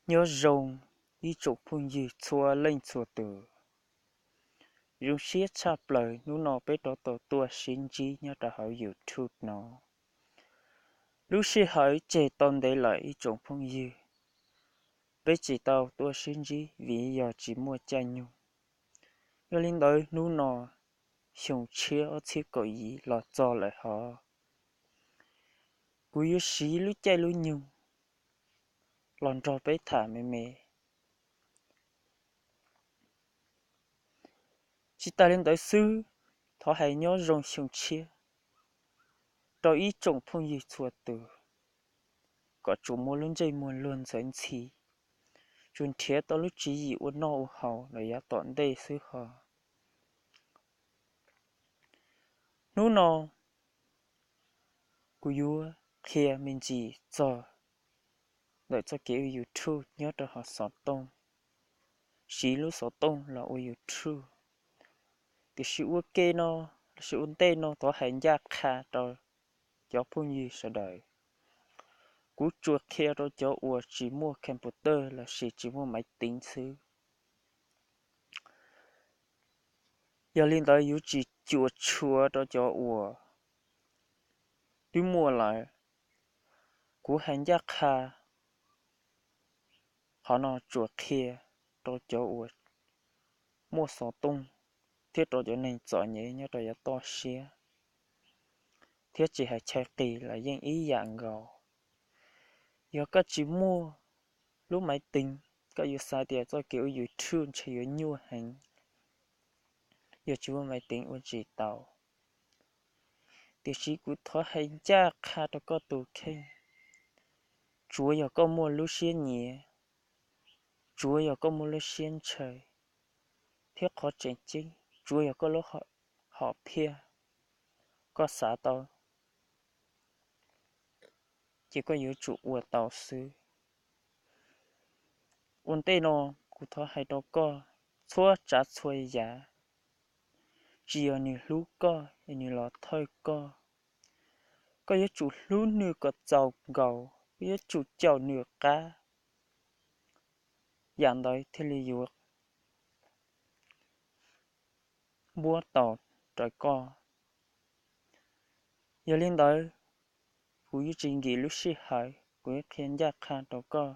Nyob zoo ib tsoom phooj ywg txhua leej txhua tus. Zoo siab tshaj plaws hnub no peb rov tau tuaj sib ntsib nyob rau hauv YouTube no. Lub sij hawm tseg tau ntev lawm ib tsoom phooj ywg, peb tsis tau tuaj sib ntsib vim yog tsis muaj caij nyoog. Yog li ntawd hnub no xyoo tshiab ob txhiab kaum yim los txog lawm hos, kuv yuav siv lub caij lub nyoog los nrog peb tham me me. Tsis tas li ntawd xwb, thov hais nyob zoo xyoo tshiab rau ib tsoom phooj ywg txhua tus, kom tsuas muaj lub ntsej muag luag ntxhi ntxhi, tsuas nrhiav tau lub tswv yim ua noj ua haus los yav tom ntej xwb hos. Hnub no kuv yuav qhia me ntsis txog ntawm txoj kev ua YouTube nyob rau hauv xov tooj, siv lub xov tooj los ua YouTube. Tiam sis ua ke no, lossis ua ntej no thov hais ncaj qha rau cov phooj ywg sawv daws, kuv tsuas qhia rau cov uas tsis muaj computer lossis tsis muaj maiv teev xwb. Yog li ntawd yuav tsis cuam tshuam rau cov uas twb muaj lawm. Kuv hais ncaj qha qhov no tsuas qhia rau cov uas muaj xov tooj thiab rau cov neeg txom nyem nyob rau yav toj siab, thiab tsis hais chaw qis los yeej ib yam nkaus. Yog koj tsis muaj lub maiv teev, koj yuav xav tias txoj kev ua YouTube ntshe yuav nyuaj heev, yog tsis muaj maiv teev ua tsis tau. Tiam sis kuv thov hais ncaj qha rau koj tus kheej, tsuav yog koj muaj lub siab nyiam, tsuav yog koj muaj lub siab ntshaw, thiab qhov tseem ceeb tsuav yog koj lub hom phiaj, koj xav tau ces koj yuav tsum ua tau xwb. Ua ntej no kuv thov hais rau koj, txhua tsav txhua yam, tsis yog nws hlub koj es nws los thawj koj. Koj yuav tsum hlub nws kom txaus nkaus, koj yuav tsum caum nws qab, yam ntawd thiaj li yuav npuab tau raws koj. Yog li ntawd, kuv yuav tsis nkim lub sij hawm, kuv yuav qhia ncaj qha rau koj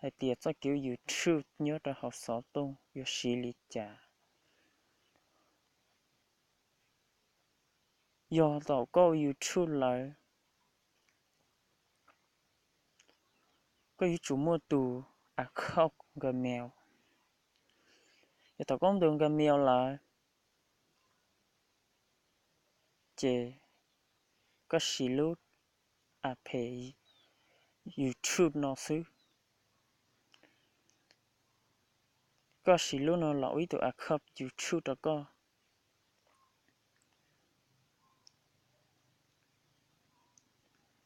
hais tias txoj kev ua YouTube nyob rau hauv xov tooj yuav siv li cas. Yog thaum koj ua YouTube lawm, koj yuav tsum muaj tus account Gmail. Yog thaum koj muaj tus Gmail lawm, ces koj siv lub app YouTube no xwb. Koj siv lub no los ua ib tug account YouTube rau koj.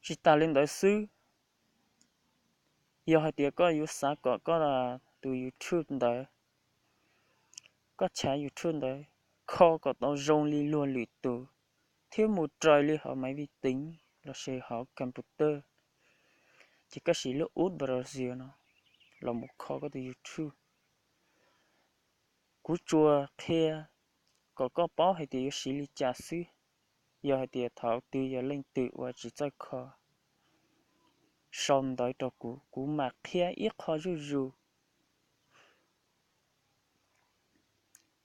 Tsis tas li ntawd xwb, yog hais tias koj yuav xav kom koj tus YouTube ntawd, koj chav YouTube ntawd kho kom tau zoo li luag lwm tus thiab mus raws li hauv maiv vi teev lossis hauv computer, ces koj siv lub ub browser no los mus kho koj tus YouTube. Kuv tsuas qhia kom koj paub hais tias yuav siv li cas xwb. Yog hais tias thaum twg yog leej twg uas tsis txawj kho, sau ntawv rau kuv, kuv mam qhia ib qho zuj zus.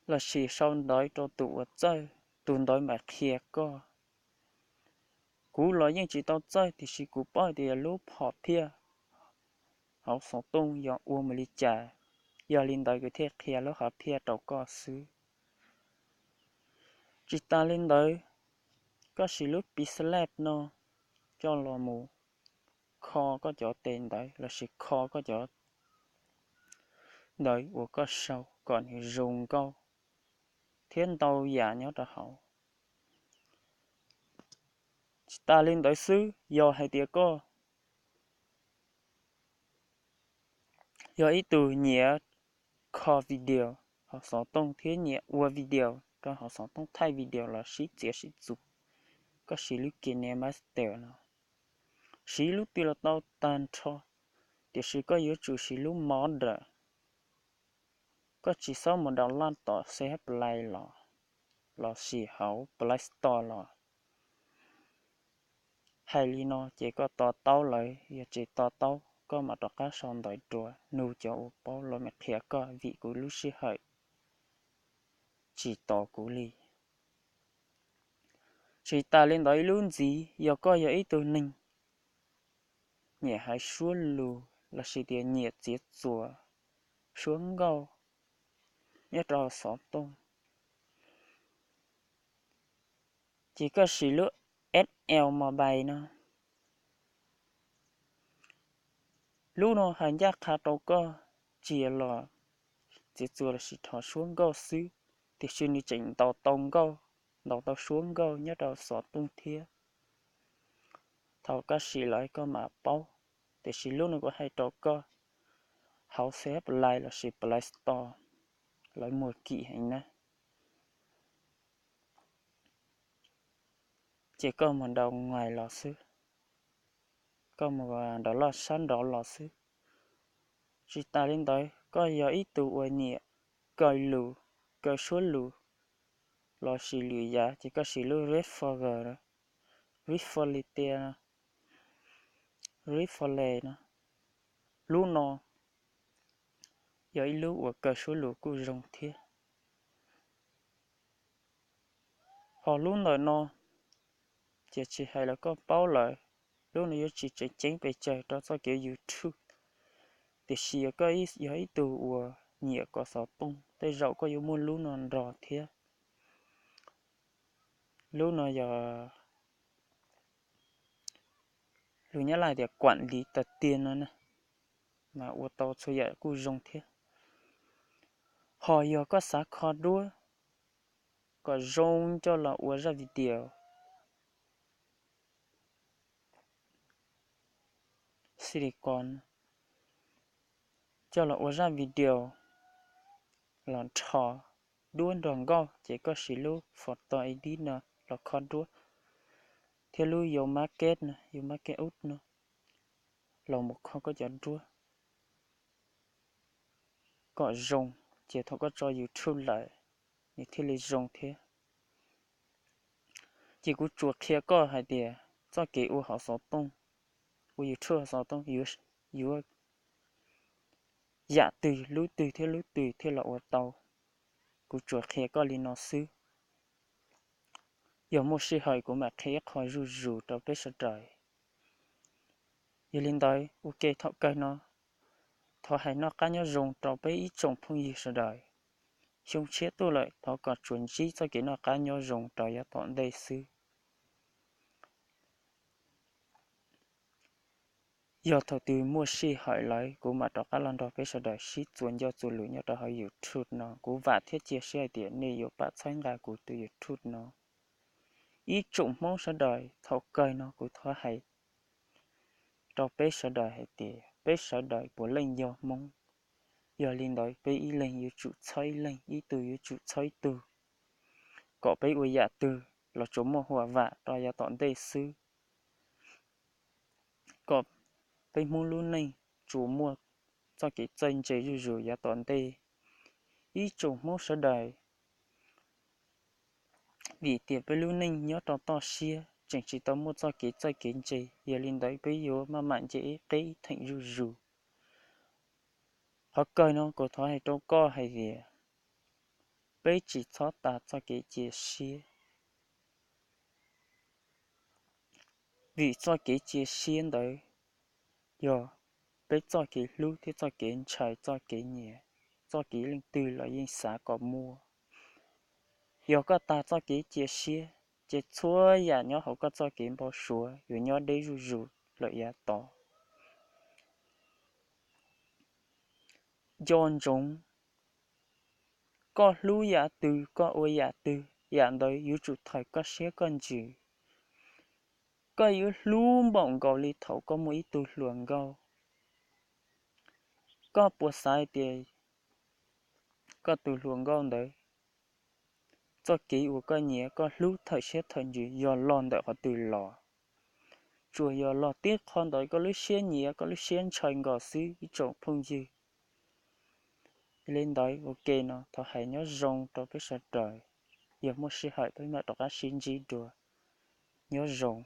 Lossis sau ntawv rau tus uas txawj, tus ntawd mam qhia koj. Kuv los yeej tsis tau txawj, tiam sis kuv paub hais tias lub hom phiaj hauv xov tooj yog ua mus li cas, yog li ntawd kuv thiaj qhia lub hom phiaj rau koj xwb. Tsis tas li ntawd, koj siv lub Pixlab no coj los mus kho koj cov tes ntawv lossis kho koj cov ntawv uas koj sau kom nws zoo nkauj thiab ntau yam nyob rau hauv. Tsis tas li ntawd xwb, yog hais tias koj yog ib tug nyiam kho video hauv xov tooj thiab nyiam ua video rau hauv xov tooj, thaij video los sib txiav sib txuas, koj siv lub KineMaster no, siv lub twg los tau tag nrho. tiam sis koj yuav tsum siv lub modder. Koj tsis txhob mus download tom C H Play los, los sis hauv Play Store los. Hais li no ces koj to taub lawm, yog tsis to taub koj mam rov qab sau ntawv dua nug cov uas paub los mam qhia koj, vim kuv lub sij hawm tsis tos kuv li. Tsis tas li ntawd ib lub ntxiv, yog koj yog ib tug neeg nyiam hais suab lus los sis tias nyiam txiav txuas suab nkauj nyob rau xov tooj, ces koj siv lub S L Mobile no. Lub no hais ncaj qha rau koj, tsis yog los txiav txuas los sis rho suab nkauj xwb, tiam sis nws tseem ntaus tau nkauj, ntaus tau suab nkauj nyob rau xov tooj thiab. Thaum koj siv lawm koj mam paub, tiam sis lub no kuv hais rau koj, hauv C H Play los sis Play Store lawv muag kim heev na. Ces koj mus download los xwb, koj mus download sab nraud los xwb. Tsis tas li ntawd, koj yog ib tug uas nyiam kaw lus, kaw suab lus los sis lwm yam, ces koj siv lub Refolver, Refolite, Refolite no. Lub no yog ib lub uas kaw suab lus kuj zoo thiab. Ho lub ntawm no ces tsis hais los koj paub lawm, lub no yuav tsis tseem ceeb pes tsawg rau txoj kev YouTube, tiam sis yog koj yog ib tug uas nyiam kov xov tooj, tej zaum koj yuav muaj lub no nrog thiab. Lub no yog lus Nyab Laj tias kuam liv tas tiag no na, mas ua tau txhua yam kuj zoo thiab. Ho yog koj xav kho duab kom zoo coj los ua zaj video silicon, coj los ua zaj video los rho duab nrog nkauj, ces koj siv lub Photo Edit no los kho duab, thiab lub Your Market no, Your Market Ub no los mus kho koj cov duab kom zoo, ces thaum koj tso YouTube lawm nws thiaj li zoo thiab. Ces kuv tsuas qhia koj hais tias txoj kev ua hauv xov tooj, ua YouTube hauv xov tooj yuav yam twg lub twg thiab lub twg thiaj los ua tau. Kuv tsuas qhia koj li no xwb. Yog muaj sij hawm kuv mam qhia ib qho zuj zus rau peb sawv daws. Yog li ntawd ua ke thaum kawg no, thov hais noj qab nyob zoo rau peb ib tsoom phooj ywg sawv daws. Xyoo tshiab tuaj lawm thov kom tsuas ntsib txoj kev noj qab nyob zoo rau yav tom ntej xwb. Yog thaum twg muaj sij hawm lawm kuv mam rov qab los nrog peb sawv daws sib txuas ncauj txuas lus nyob rau hauv YouTube no. Kuv vam thiab cia siab hais tias nej yuav pab txhawb nqa kuv tus YouTube no. Ib tsoom Hmoob sawv daws, thaum kawg no kuv thov hais rau peb sawv daws hais tias peb sawv daws puav leej yog Hmoob. Yog li ntawd peb ib leeg yuav tsum txhawb ib leeg, ib tug yuav tsum txhawb ib tug, kom peb ua yam twg los tsuas muaj huam vam rau yav tom ntej xwb, kom peb Hmoob lub neej tsuas muaj txoj kev txawj ntse zuj zus yav tom ntej. Ib tsoom Hmoob sawv daws, vim tias peb lub neej nyob rau toj siab tseem tsis tau muaj txoj kev txawj kev ntse, yog li ntawd peb yuav maj mam nce ib qeb ib theem zuj zus. Qhov kawg no kuv thov hais rau koj hais tias peb tsis txhob tas txoj kev cia siab, vim txoj kev cia siab ntawd yog peb txoj kev hlub thiab txoj kev ntshai, txoj kev nyiam, txoj kev leej twg los yeej xav kom muaj. Yog koj tas txoj kev cia siab, ces txhua yam nyob hauv koj txoj kev npau suav yuav nyob deb zuj zus lawm yav tod. Nco ntsoov, koj hlub yam twg koj ua yam twg, yam ntawd yuav tsum thawm koj siab koj ntsws. Koj yuav hlub npaum nkaus li thaum koj muaj ib tug hluas nkauj. Koj puas xav hais tias koj tus hluas nkauj ntawd, txoj kev uas koj nyiam koj hlub thawm siab thawm ntsws yog los ntawm qhov twg los? tsuas yog los tib qho ntawm koj lub siab nyiam, koj lub siab ntshaw nkaus xwb ib tsoom phooj ywg. Yog li ntawd ua ke no thov hais nyob zoo rau peb sawv daws, yog muaj sij hawm peb mam rov qab sib ntsib dua. Nyob zoo.